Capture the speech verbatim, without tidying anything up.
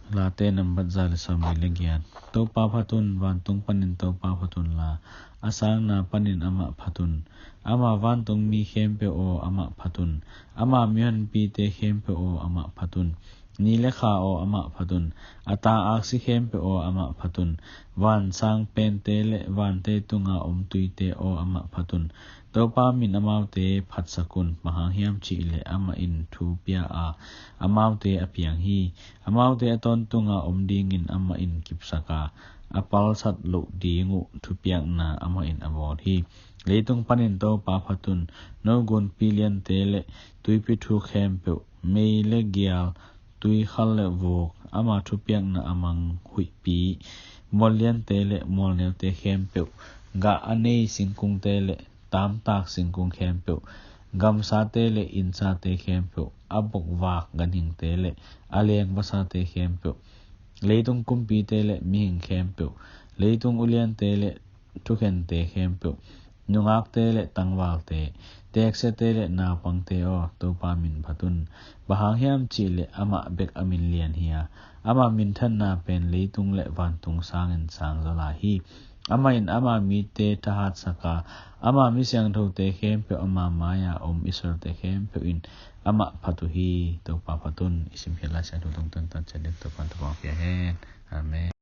Late nambat za le sawmli le giat. Topa phat un, vantung panin Topa phat unla, a sangna panin amah phat un. Ama vantungmi khempeuh aw, amah phat un. Ama mihonpite khempeuh aw, amah phat un. Ni le kha aw, amah phat un. A ta aksi khempeuh aw, amah phat un. Vansang pente le vante tunga om tuite aw, amah phat un. Topa min amaute phatsak un, bang hang hiam cih leh amah in thu pia a, amaute a piang hi. Amaute a tawntunga om dingin amah in kipsak a, a palsat loh ding uh thupiakna amah in a bawl hi. Leitung panin Topa phat un, no gunpi liante le tuipi thuk khempeuh, mei le gial, tuikhal le vuk, ama thupiakna a mang huihpi, mual liante le mual neute khempeuh, gah a nei singkungte le taamtak singkung khempeuh, gamsate le innsate khempeuh, a bokvak ganhingte le a leng vasate khempeuh, leitung kumpite le mihing khempeuh, leitung uliante le thukhente khempeuh, nungakte le tangvalte, teksiate le naupangte aw, Topa min phat un. Bang hang hiam cih leh amah bek a min lian hi a, ama minthanna pen leitung le vantung sangin sang zaw lai hi. Amah in ama mite thahatsak a, ama mi siangthote khempeuh, ama mai-a om Israelte khempeuh in amah phat uh hi. Topa phat un. I simkhiat Lai Siangtho tungtawn tan ciat ding Topa in thupha pia hen. Amen.